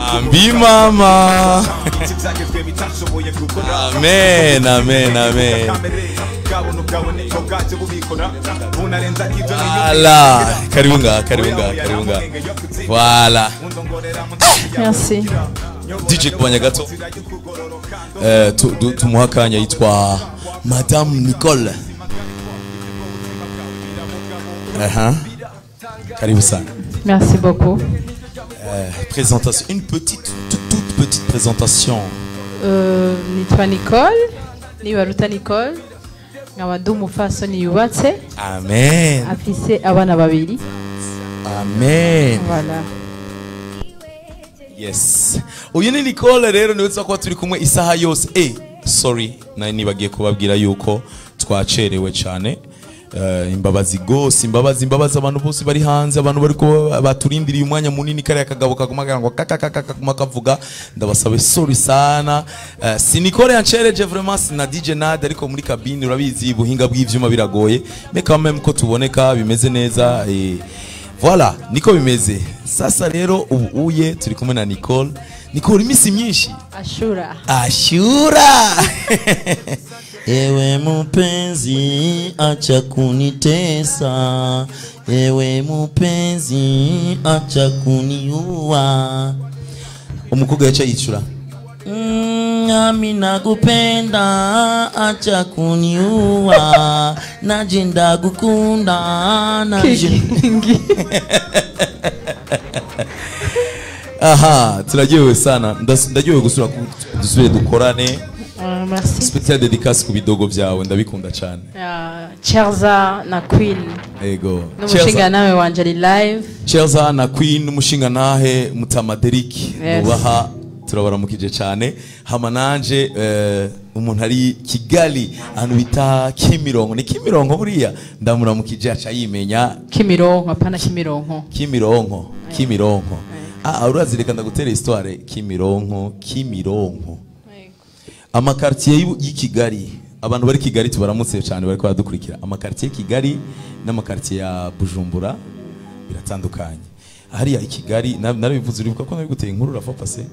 Ambi mama. Amen, amen, amen. Voilà. Karibu nga, karibu nga, karibu nga. Voilà. Merci. DJ Kubanya gato. Tumuha akanya yitwa Madame Nicole. Aha. Karibu sana. Merci beaucoup. Présentation, une petite, toute petite présentation. Nitwa Nicole, Nibaruta Nicole, nkaba ndi umupfasoni yubatse. Amen. Afise abana babiri. Amen. Voilà. Yes. Uyu ni Nicole rero niwe tuza kuba turi kumwe isaha yose. Sorry, nari nibagiye kubabwira yuko twacerewe cyane. Imbabazi gose, imbabazi, imbabazi abantu bose bari hanze, abantu bari ko baturindiriye umwanya munini, kariya kagabo kaguma ngo kakakaka kavuga, ndabasabe sorry sana. Si Nicole yancereje vraiment, si na DJ Nad, ariko muri cabine urabizi ubuhinga bw'ivyuma biragoye, mais quand même ko tuboneka bimeze neza. Voilà, niko bimeze. Sasa rero ubu uye turi kumwe na Nicole. Nicole, imisi myinshi. Ashura. Ashura. Ewe mupenzi acha kunitesa, ewe mupenzi acha kuniua. Umukobwa yacha yicura. Nami nakupenda acha kuniua, naje ndagukunda naje. Aha, turaryohewe sana. Ndaryohewe gusura dusubire dukorane. Merci. Spécial dédicace ku bidogo byawe, ndabikunda cyane. Chelza na Queen. Ego. N'umushinga nawe wanje ari live. Chelza na Queen n'umushinga nahe Mutama Derrick. Yes. Nubaha, turabaramukije cyane. Hama nanje umuntu ari Kigali ahantu bita Kimironko, ni Kimironko buriya, ndamuramukije aca yimenya. Kimironko, apana Kimironko. Kimironko, Kimironko. Ah, urazi reka ndagutera histoire. Kimironko, Kimironko. Amakartier y'i Kigali, abantu bari Kigali tubaramutse cyane bariko baradukurikira. Amakartier y'i Kigali n'amakartier ya Bujumbura biratandukanye. Hariya i Kigali narabivuze, uribuka ko nabiguteye inkuru rafa passé.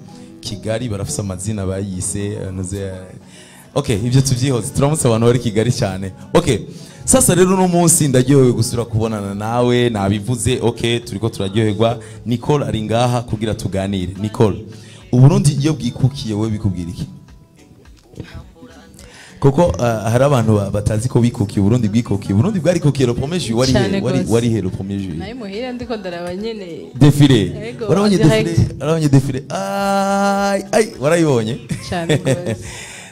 Kigali barafise amazina bayise nuze. Okay, ibyo tuvyihoze, turamutse abantu bari Kigali cyane. Okay, sasa rero no munsi ndaryohewe gusura kubonana nawe, nabivuze. Okay, turiko turaryoherwa. Nicole ari ngaha kugira tuganire. Nicole, Uburundi iyo bwikukiye wewe bikubwira iki? Koko hari abantu batazi ko bikukiye Burundi, bwikukiye Burundi bwarikukiye le premier jour. Wari Cyane he wari gose. Wari he le premier jour? Nayo muhira ndiko ndaraba nyene. Défilé. Ego, warabonye en direct. Défilé, warabonye défilé, ay ay, warayibonye. Cyane gose.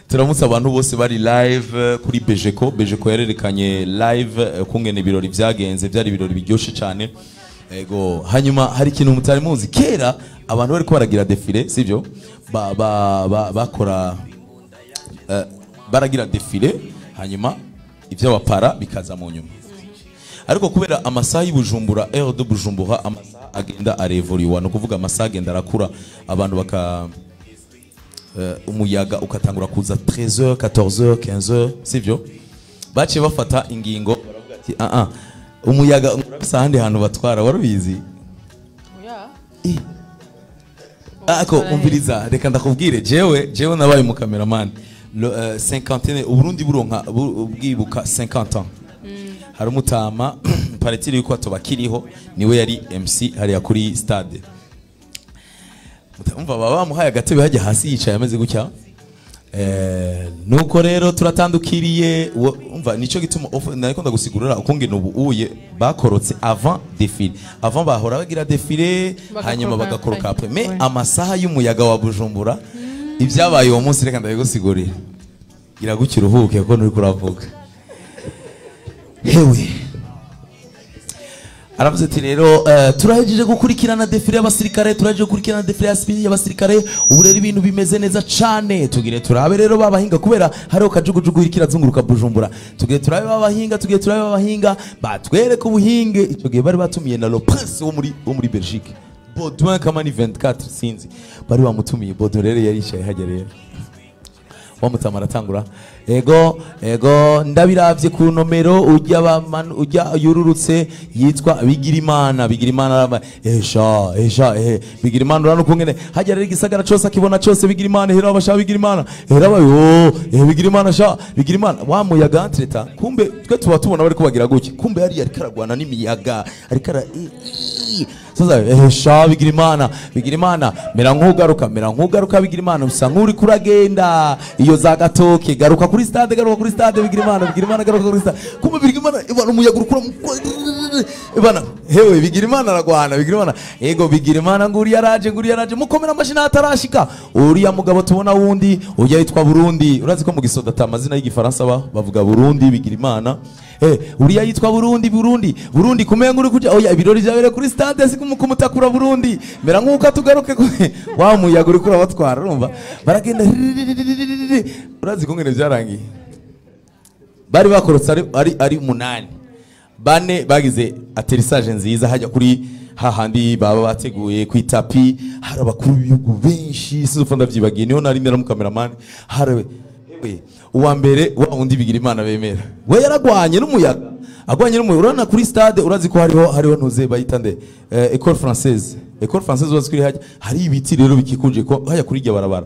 Turamutse abantu bose bari live kuri Bejeco. Bejeco yarerekanye live kungene ibirori vyagenze, byari ibirori biryoshe cyane. Ego, hanyuma hari ikintu mutari muzi, kera abantu bariko baragira défilé, sivyo, ba ba ba bakora baragira défilé, hanyuma ivyo bapara bikaza mu nyuma. Ariko kubera amasaha y'Ibujumbura, heure de Bujumbura, amasaha agenda arevuriwa, no kuvuga amasaha agenda arakura, abantu baka umuyaga ukatangura kuza 13h, 14h, 15h, sivyo, baciye bafata ingingo baravuga ati ah ah, umuyaga urafise ahandi hantu batwara, warubizi? Oya. Ako umviriza, reka ndakubwire, jewe nabaye mu cameraman le 51 Uburundi buronka bwibuka 50 ans. Hari umutama, paraît-il yuko atobakiriho, niwe yari MC hariya kuri stade. Umva, baba bamuhaye agatebe hajya hasi, yicaye ameze gutya. Nuko rero turatandukiriye umva, nico gituma nariko ndagusigurira ukungene ubu uye bakorotse avant défilé. Avant bahora bagira défilé, Bagakoroka hanyuma bagakoroka après, mais amasaha y'umuyaga wa Bujumbura, ibyabaye uwo munsi reka ndabigusigurira. Iragukira uruhuke kuko nturi kuravuga. Hewe, aravuze ati rero turahejeje gukurikirana défilé y'abasirikare, turahejeje gukurikirana défilé y'abasirikare, ubu rero ibintu bimeze neza cane, tugire turabe rero babahinga, kubera hariho kajugujugu iriko irazunguruka Bujumbura, tugire turabe babahinga, tugire turabe babahinga batwereke ubuhinge. Ico gihe bari batumiye na le prince wo muri Belgique, Baudouin Kamani 24, sinzi bari bamutumiye. Baudouin rero yaricaye hajya rero. Wa mutama aratangura, ego ego, ndabiravye ku nomero, ujya ujya yururutse yitwa Bigirimana. Bigirimana araba, esha esha, Bigirimana, urano kungene hajya rero igisagara cose akibona cose. Bigirimana, hera abasha Bigirimana, hera abayo, Bigirimana sha Bigirimana. Wa muyaga entre-temps, kumbe twe tuba tubona bari kubagira gutya, kumbe yari ariko aragwana n'imiyaga, ariko ara sasa, sha Bigirimana, Bigirimana, mera nk'ugaruka, mera nk'ugaruka. Bigirimana, usa nk'uri kuragenda iyo za Gatoke, garuka kuri stade, garuka kuri stade. Bigirimana, Bigirimana, garuka kuri stade. Kumbe Bigirimana ibana umuyaga urukura ibana, hewe Bigirimana aragwana. Bigirimana, ego Bigirimana, nguri yaraje, nguri yaraje, mukomera amashini atarashika. Uriya mugabo tubona wundi ujya yitwa Burundi, urazi ko mu gisoda ata amazina y'igifaransa ba bavuga Burundi, Bigirimana, uriya yitwa Burundi, Burundi, Burundi, kumenga uri kuja, oya, ibirori byabere kuri stade si kumutakura. Burundi, mera nkuko tugaruke wa muyaga uri kurabatwara, urumva baragenda. Urazi ko ngene byarangiye, bari bakorotse ari 8, bane bagize atterrissage nziza hajya kuri hahandi baba bateguye ku itapi, hari abakuru b'ibihugu benshi, sinzopfa ndavyibagiye, niho nari ndera mu cameraman. Hari uwa mbere, wa wundi Bigirimana bemera, we yaragwanye n'umuyaga, agwanye n'umuyaga. Urabona kuri stade, urazi ko hariho ntuze bayita nde, École française, École française, urazi ko iri hajya, hari ibiti rero bikikuje ko hajya kuri iryo barabara.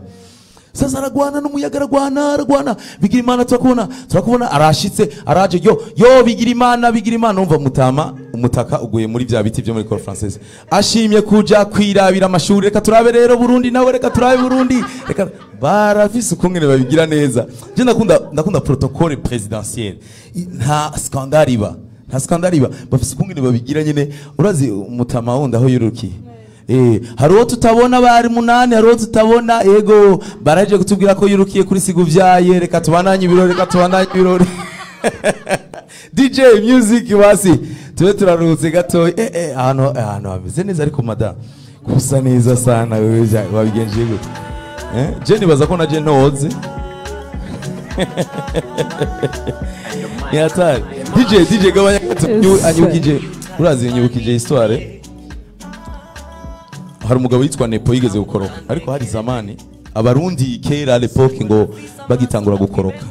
Sasa aragwana n'umuyaga, aragwana, aragwana. Bigirimana, turakubona, turakubona, arashitse, araje, yo yo, Bigirimana, Bigirimana. Umva mutama, umutaka uguye muri bya biti byo muri École française, ashimye kuja kwirabira amashuri. Reka turabe rero Burundi nawe, reka turabe Burundi, reka barafise ukungene babigira neza. Je ndakunda protocole présidentielle, nta scandale iba, nta scandale iba, bafise ukungene babigira nyene. Urazi umutama wundi aho yurukiye, hari uwo tutabona, bari 8, hari uwo tutabona. Ego, baraje kutubwira ko yurukiye kuri Siguvyaye. Reka tubananye ibirori, reka tubananye ibirori. DJ music, basi tube turaruhutse gato. Ahantu hameze neza, ariko madam, kusa neza sana wewe, wabigenje gute? Je nibaza ko naje ntoze ni hatari. DJ, gabanya gato. Anyibukije, urazi, nyibukije histoire. Hari umugabo yitwa Nepo yigeze gukoroka, ariko hari zamani, abarundi kera, l'époque ngo bagitangura gukoroka.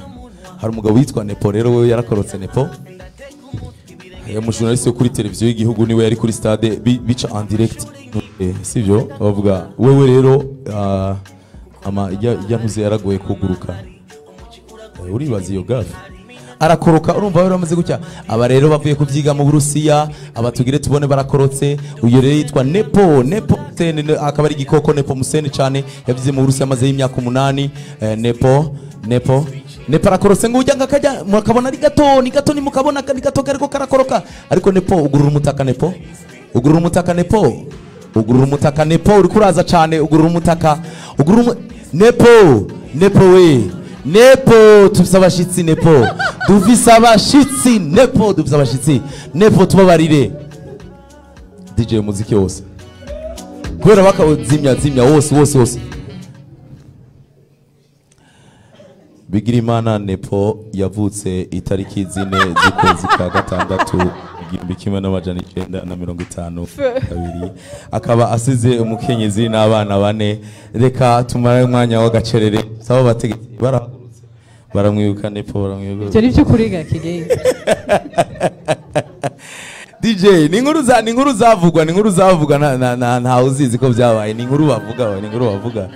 Hari umugabo witwa Nepo rero, we yarakorotse. Nepo ya mujournaliste wo kuri televiziyo y'igihugu, niwe yari kuri stade bica en direct, sivyo bavuga. Wewe rero, ama ijya ntuze yaragoye kuguruka. Uribaza iyo gaffe, arakoroka. Urumva rero bamaze gutya, aba rero bavuye kuvyiga mu Burusiya, abatugire tubone barakorotse. Uyo rero yitwa Nepo, Nepo Museni, akaba ari igikoko. Nepo Museni cyane, yavize mu Burusiya amaze y'imyaka 8. Nepo, Nepo, Nepo arakorotse, ngo ujya ngakajya mukabona ari gato, ni gato, ni mukabona ni gato kariko karakoroka. Ariko Nepo, ugurura umutaka. Nepo, ugurura umutaka. Nepo, ugurura umutaka. Nepo, uri kuraza cyane, ugurura umutaka, ugurura Nepo, Nepo we, Nepo, tufise abashitsi. Nepo, dufise abashitsi. Nepo, dufise abashitsi. Nepo, tubabarire. DJ, umuziki wose kubera bakawuzimya, zimya wose wose wose. Bigirimana Nepo yavutse itariki 4 z'ukwezi kwa gatandatu 1952, akaba asize umukenyezi n'abana bane. Reka tumare umwanya w'agacerere, saba abategetsi barahagurutse, baramwibuka Nepo, baramwibuka. Ibyo ni byo kuriga Kigingi. DJ, ni inkuru zavugwa, ni inkuru zavugwa, na nta uzizi ko byabaye, ni inkuru bavuga, ni inkuru bavuga.